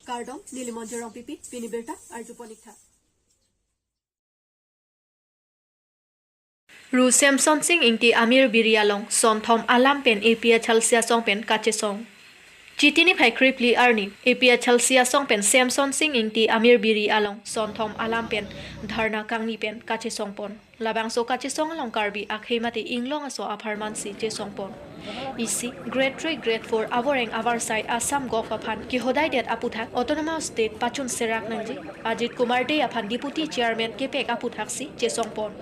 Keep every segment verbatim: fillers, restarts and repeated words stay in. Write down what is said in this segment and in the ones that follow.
Kardom, neli Monjir Rongpipi, pini birta arjupon ik tha. Ru Semson Sing Ingti Amir Biri along sonthom alam pen A P H L C asong pen kachesong. Chiti niphai krepli arni A P H L C asong pen Semson Sing Ingti Amir Biri along sonthom alam pen dharna kangni pen kachesong pon. Labangso kachesong along Karbi akhei mate inglong aso apharman si chesong pon. Isi, Grade three, Grade four avoreng avarsai Assam Govt aphan kehodai det aputhak Autonomous State pachun serak nangji Ajit Kumar Dey aphan Deputy Chairman kepek aputhak si chesong pon.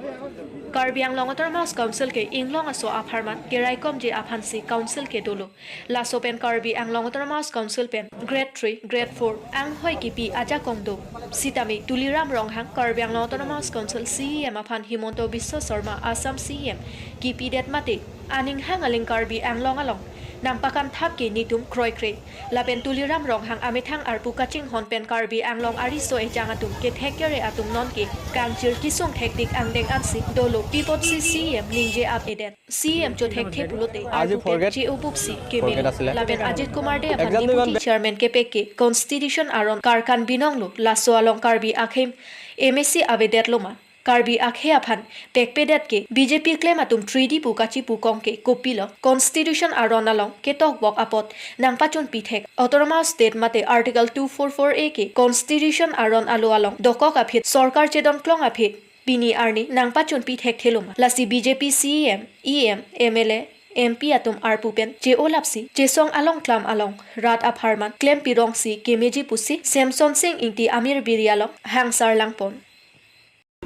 Karbi Anglong Autonomous Council ke inglong aso apharman keraikomji aphan si Council ke dolo. Laso pen Karbi Anglong Autonomous Council pen Grade three, Grade four anghoi kipi ajakong do. Sitame Tuliram Ronghang, Karbi Anglong Autonomous Council C E M aphan Himanta Biswa Sarma, Assam C E M, kipi det mate aning hang aling Karbi Anglong along nangpakanthap ke netum kroikre. Lapen Tuliram Ronghang amethang arpu kachinghon pen Karbi Anglong ariso ejang atum kethek kere atum nonke kangjir kesung thektik angdeng ansi dolo, pi apotsi C E M ningje ave det. C E M chothekthe pulote arpu ke che-o pup si kemelo. Lapen Ajit Kumar Dey aphan Deputy Chairman kepek ke Constitution aron karkan binong lo, laso along Karbi akhei M A C avedetlo ma? Karbi akhei aphan pekpedet ke B J P klem atum tridi pu kachipu kong ke kopilo? Constitution aron along ketokbok apot nangpachunpi thek Autonomous State mate Article two four four A ke Constitution aron alo along dokok aphi sorkar chedon klong aphi pini arni nangpachunpi thekthelo ma? Lasi B J P C E M, E M, M L A, M P atum arpu pen che-o lapsi chesong along klam along rat apharman klempirong si kemeji pusi Semson Sing Ingti Amir Biri along hangsar langpon.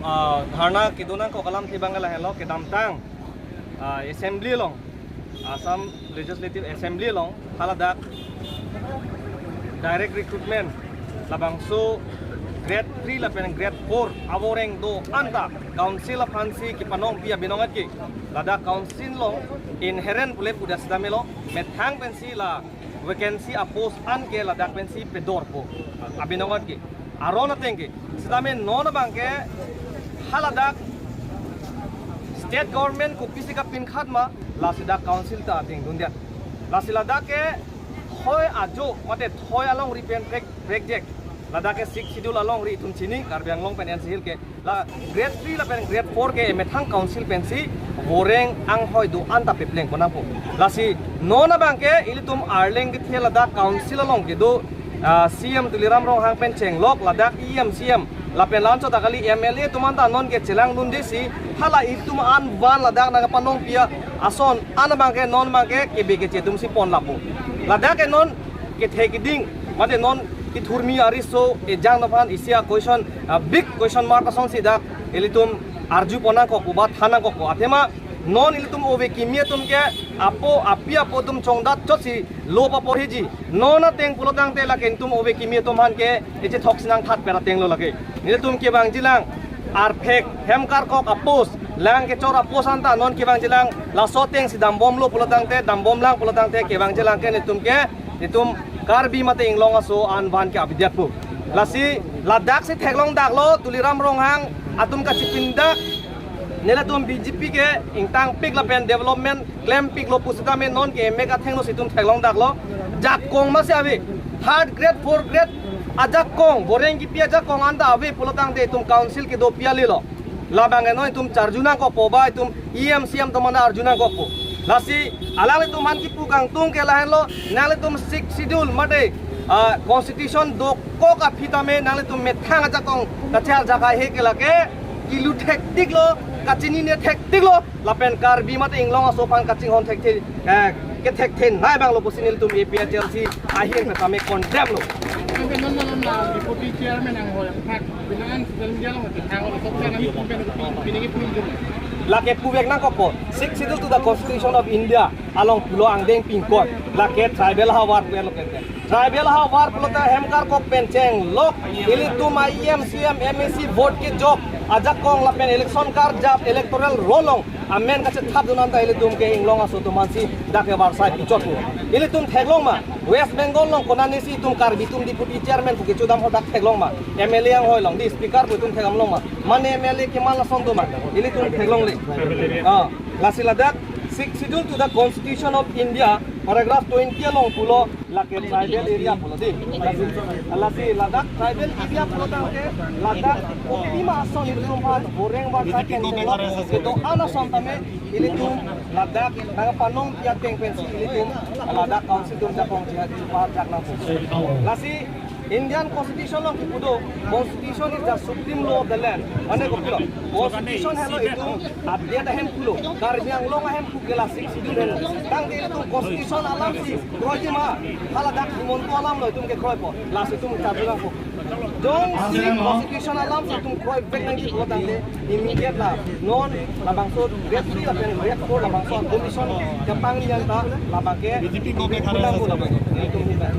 Ah, dharna kedonangkok alam thibang lahelo, kedamtang, ah, Assembly along, Assam Legislative Assembly along haladak direct recruitment labangso Grade three lapen Grade four avoreng do-an ta Council aphansi kepanongpi abinong atke, ladak Council along inherent pule puda sitame lo, methang pensi la vacancy apost an ke ladak pensi pedorpo abinong atke. Aron ateng ke sitame non abang ke haladak State Government kopisi kapinkhat ma, lasi dak Council ta ateng dundet. Lasi ladak ke thoi ajo mate thoi alongri pen prek prekjek. Ladak ke Sixth Schedule alongri itum chini, Karbi Anglong pen N C Hill ke. La Grade three lapen Grade four ke emethang Council pensi voreng anghoi do-an ta pepleng ponangpo. Lasi non abang ke ilitum arleng kethe ladak Council along kedo, ah, C E M Tuliram Ronghang pen chenglok ladak E M, C E M lapen la-anchot ta kali M L A atum anta non ke chelang dunde si hala itum an van ladak nangpanongpi ason an abang ke non abang ke kebe keche atum si pon lapo. Ladak ke non kethe keding mate non kethurmi ariso ejang aphan isi a-question, a-big question mark asonsi dak ilitum arju ponangkok pu ba thanangkok pu. Athema non ilitum ove kimi atum ke apo api apo atum chongdat chotsi lo paporhiji. Non ateng pulo tangte lake ilitum ove kimi atum aphan ke echethok sinang that per ateng lo lake. Nelitum kevangjilang arphek hem karkok apost, lang kechor apost anta non kevangjilang laso atengsi dambomlo pulo tangte, dambomlang pulo tangte kevangjilang ke nelitum ke, nelitum Karbi mate inglong aso an van ke avedetpo. Lasi ladak si theklong daklo, Tuliram Ronghang atum kachipindak, nelitum B J P ke ingtangpik lapen development klempiklo pusitame non ke emek athengno si itum theklong daklo. Jakong masi ave, third grade, fourth grade ajakong, voreng kipi ajakong anta ave pulo tangte itum Council kedopi alilo. Labang eno itum charju nangkokpo ba itum E M C M atum anta arju nangkokpo. Lasi alanglitum aphan kipu kangtung ke lahenlo, nanglitum Sixth Schedule mate, ah, Constitution dokok aphi tame nanglitum methang ajakong kachar jakai he ke lake kilu thektiklo, kachinine thektiklo, lapen Karbi mate inglong aso aphan kachinghon thekthe, eh, kethekthe nai abanglo pusi nelitum A P H L C ahin pen tame condemn lo. Ang non malam na Deputy Chairman anghoi aputhak, pinangan social media along ate thang lo, soksa nami kumpen pinigi pun dun. Lake puvek nangkokpo, Sixth Schedule to the Constitution of India along pulo angdeng pingkoi, lake tribal havar pulo ke. Tribal havar pulo ta hem karkok pen chenglok, ilitum E M, C E M, M A C vote kejok ajakong lapen election karjap electoral roll along amen kachethap dun anta ilitum ke inglong aso atum aphansi dak ke varsai pichotpo. Ilitum theklong ma, West Bengal along konane si itum Karbi atum Deputy Chairman pu kechodam ho dak theklong ma, M L A anghoi along, di speaker pu itum thekdamlong ma, mane M L A keman lason do ma, ilitum theklongle. Ah, lasi ladak Sixth Schedule to the Constitution of India, paragraph twenty along pulo lake tribal area pulo dei. Lasi, lasi ladak tribal area pulo tangte ladak kopima ason ilitum aphan boreng warsa kengkeng lo kedo-an ason tame ilitum ladak nangpanong pi ateng pensi ilitum ladak council atum jakong jihad jihad jak nangpo. Lasi Indian Constitution along kipu do, Constitution is the supreme law of the land. Mane kopilo, Constitution helo itum adet ahem pulo, Karbi Anglong ahem pu ke la Sixth Schedule helo. Tangte itum Constitution alamsi kroiji ma, haladak Himanta alam lo itum kekroipo, lasi itum charju nangpo. Jongsi Constitution alamsi itum kroivek nangji pulo tangte, immediate la non labangso grade three lapen grade four labangso commission kepangri an ta labang ke B J P ko ke khara nangpo labang. Itum hinta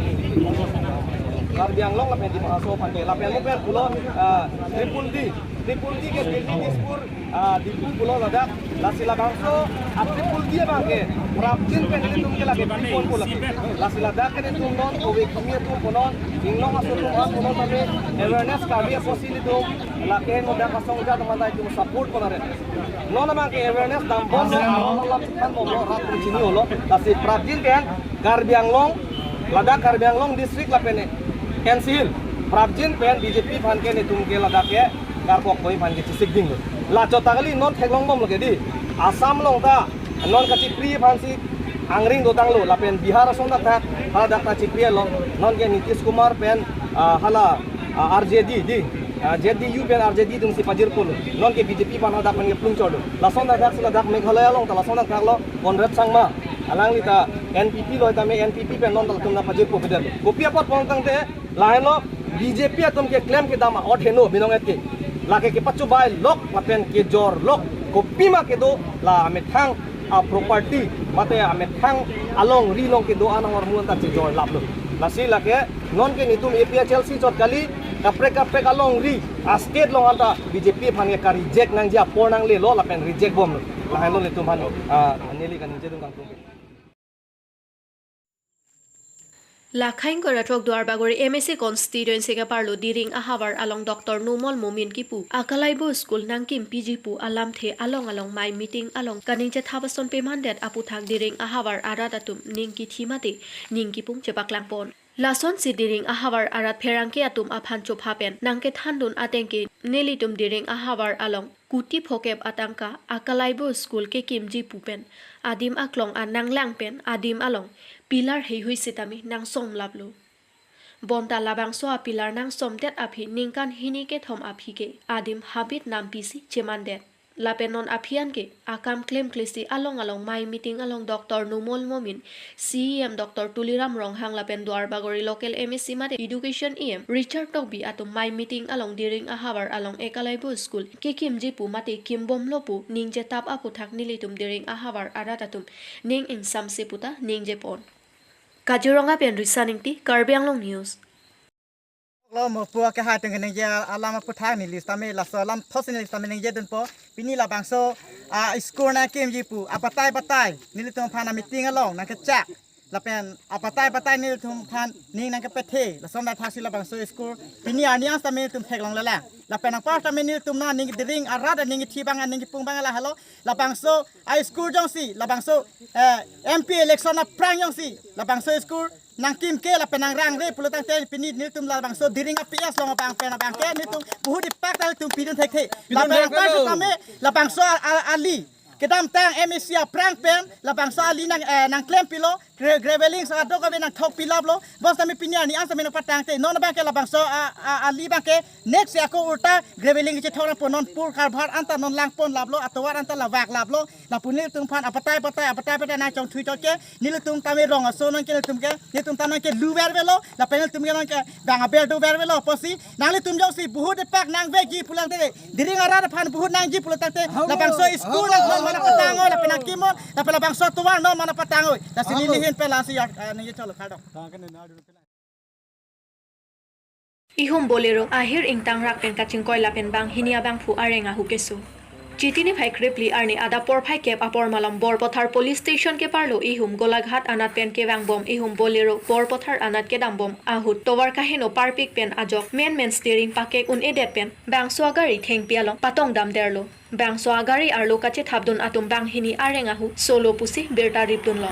Karbi Anglong lapen Dima Hasao aphan ke lapen mo pen pulo, ah, triple D, triple D ke Delhi, Dispur, ah, Diphu pulo ladak. Lasi labangso a triple D abang ke prapjin pen ilitum ke lake pipon pulo. Lasi ladak ke ilitum non ove kimi atum punon, inglong aso atum aphan punon tame awareness kave apotsi ilitum lake mo dak asong jat mata itum support konare. Non abang ke awareness dambomlo, alam aphan bomlo, rat atum chinilo. Lasi prapjin pen Karbi Anglong, ladak Karbi Anglong district lapen N C Hills, prapjin pen B J P aphan ke netum ke ladak ke karbok koi aphan ke chesik dinglo. La chot ta kali, non theklong bomlo ke dei. Assam along ta non kachipri aphansi angring dotanglo, lapen Bihar ason ta thak, haladak ta chipri lo. Non ke Nitish Kumar pen, ah, hala, ah, R J D dei, ah, J D U pen R J D atumsi pajirpo lo. Non ke B J P aphan hadak pen ke plung chorlo. Lason ta thaksi ladak Meghalaya along ta lason ta thaklo Conrad Sangma. Alangli ta N P P lo tame N P P pen non ta latum ta pajirpo peder. Kopi apot pulo tangte, lahenlo B J P atum keklem kedam a'ot heno binong et ke. Lake kepachobei lok lapen kejor lok, kopima kedo la amethang a property mate amethang alongri along kedo-an ahormu an ta chejor laplo. Lasi lake non ke netum A P H L C chot kali, kaprek kaprek alongri a state along an ta B J P aphan ke ka-reject nangji apor nanglelo lapen reject bomlo. Lahenlo netum aphan, ah, neli kaningje dun kangtung. Lakha ingkoi ra throk Duarbagori M A C constituency keparlo Diring ahavar along Doctor Numal Momin kipu Akalaibo School nangkimpiji pu alamthe along along mei meeting along kaningje thap ason pemandet aputhak Diring ahavar arat atum ning kithi mate ning kipung chepaklangpon. Lasonsi Diring ahavar arat pherangke atum aphan chopha pen nangkethandun ateng ke nelitum Diring ahavar along kuti phokep atangka Akalaibo School kekimji pu pen adim aklong an nanglang pen adim along pillar heihui sitame nangsom laplo. Bonta labangso a pillar nangsomdet aphi ningkan hini kethom aphi ke adim habit nampisi chemandet. Lapen non aphi an ke akam klemklesi along along mei meeting along Doctor Numal Momin, C E M Doctor Tuliram Ronghang lapen Duarbagori local M A C mate Education E M Richard Tokbi atum mei meeting along Diring ahavar along Akalaibo School kekimji pu mate kimbomlo pu ningje thap aputhak nelitum Diring ahavar arat atum ning ingsamse puta ningjepon. Kaziranga pen Risa Ingti, Karbi Anglong News. Lo mo pu ke hai teng ningje alam aputhak neli sitame laso alamthe si neli sitame ningje dunpo. Pini labangso a school nangkimji pu abatai batai nelitum aphan a meeting along nangkechak. Lapen abatai batai nelitum aphan ning nangkepethe. Lason ta thaksi labangso school pini arni an sitame nelitum theklonglelang. Lapen anpar sitame nelitum non ning Diring arat ning kithi abang ning kipung abang lahelo. Labangso a school jongsi labangso, eh, M P election aphrang jongsi labangso school nangkim ke lapen nangrangre pulo tangte pini nelitum labangso Diring a P S along abang pen abang ke nelitum buhut ipak ta nelitum pidun thekthe. Pidun lapen thekthe anpar lo. Sitame labangso a, a, ali kedamtang M A C aphrang pen labangso ali nang, eh, nangklempilo, gra-, graveling sa adok ave nangthok pilaplo. Bonsitame pini arni an sitame nangpatangte non abang ke labangso a, a, ali abang ke next ako ulta graveling kechethok nangpo, non pur karbhar anta non langpon laplo, atovar anta lavak laplo. Lapu nelitum aphan abatai batai abatai batai nangchongthui chot ke nelitum tame rong aso non ke nelitum ke nelitum tame ke luvervelo lapen nelitum ke non ke bang aber dovervelo apotsi nanglitum jongsi buhut ipak nangveji pulo tangte Diring arat aphan buhut nangji pulo tangte labangso school nang non mana patangoi lapen nangkimon lapen labangso atovar non mana patangoi. Lasi neli ahin pen lasi ya, eh, neli cholo kardom. Ihum Bolero ahir ingtangrak pen kachingkoi lapen banghini abangphu areng ahu keso. Chiti niphai krepli arni adap porphai kep apor malom Borpathar Police Station keparlo ihum Golaghat anat pen kevangbom ihum Bolero Borpathar anat kedambom ahut tovar kaheno parpik pen ajok menmen steering pakek un-edet pen bangso agari thengpi along patongdamderlo. Bangso agari arlo kachethapdun atum banghini areng ahu solo pusi birta ripdunlo.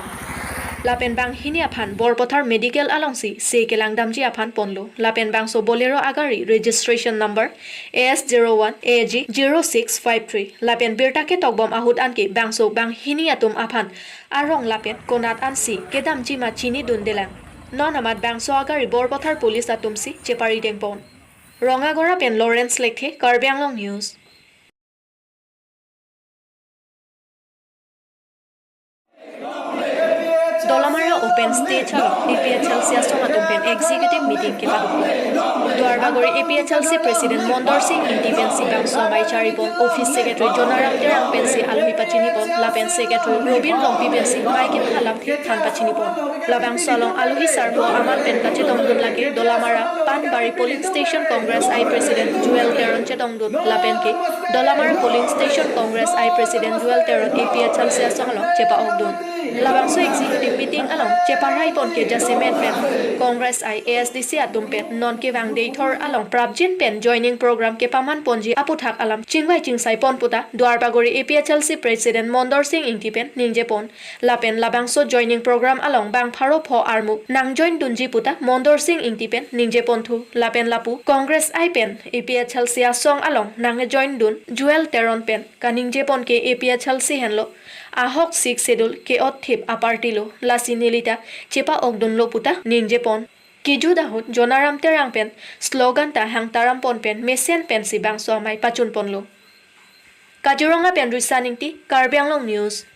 Lapen banghini aphan Borpathar Medical alongsi se kelangdamji aphan ponlo. Lapen bangso Bolero agari registration number A S zero one A G zero six five three. Lapen birta ketokbom ahut anke bangso banghini atum aphan arong lapen konat ansi kedamji ma chinidundelang. Non amat bangso agari Borpathar Police atumsi cheparidengpon. Rongagora pen Lawrence Lekthe, Karbi Anglong News. Dolamara Open Stage along A P H L C asong atum pen executive meeting kepadun. Duarbagori A P H L C President Mondor Sing Ingti pensi bangso amei charipon, Office Secretary Jonaram Terang pensi alohi pachinipon, lapen Secretary Robin Rongpi pensi mei kepha alamthe than pachinipon. Labangso along alohi sarpo aman pen kachetongdun lake Dolamara Panbari Polling Station Congress I President Joel Teron chetongdun, lapen ke Dolamara Polling Station Congress I President Joel Teron A P H L C asong along chepa-okdun. Labangso executive meeting along cheparaipon ke jasemet pen Congress I A S D C atum pen non kevang deithor along prapjin pen joining program kepamanponji aputhak alam chingvai chingsaipon puta Duarbagori A P H L C President Mondor Sing Ingti pen ningjepon. Lapen labangso joining program along bang pharo pho armu nangjoindunji puta Mondor Sing Ingti pen ningjeponthu, lapen lapu Congress I pen A P H L C asong along nangjoindun Joel Teron pen kaningjepon ke A P H L C henlo ahok Sixth Schedule ke-otthip aparty lo, lasi nelita chepa-okdunlo puta ningjepon. Kejut ahut Jonaram Terang pen slogan ta hangtarampon pen mesen pensi bangso amei pachunponlo. Kaziranga pen Risan Ingti, Karbi Anglong News.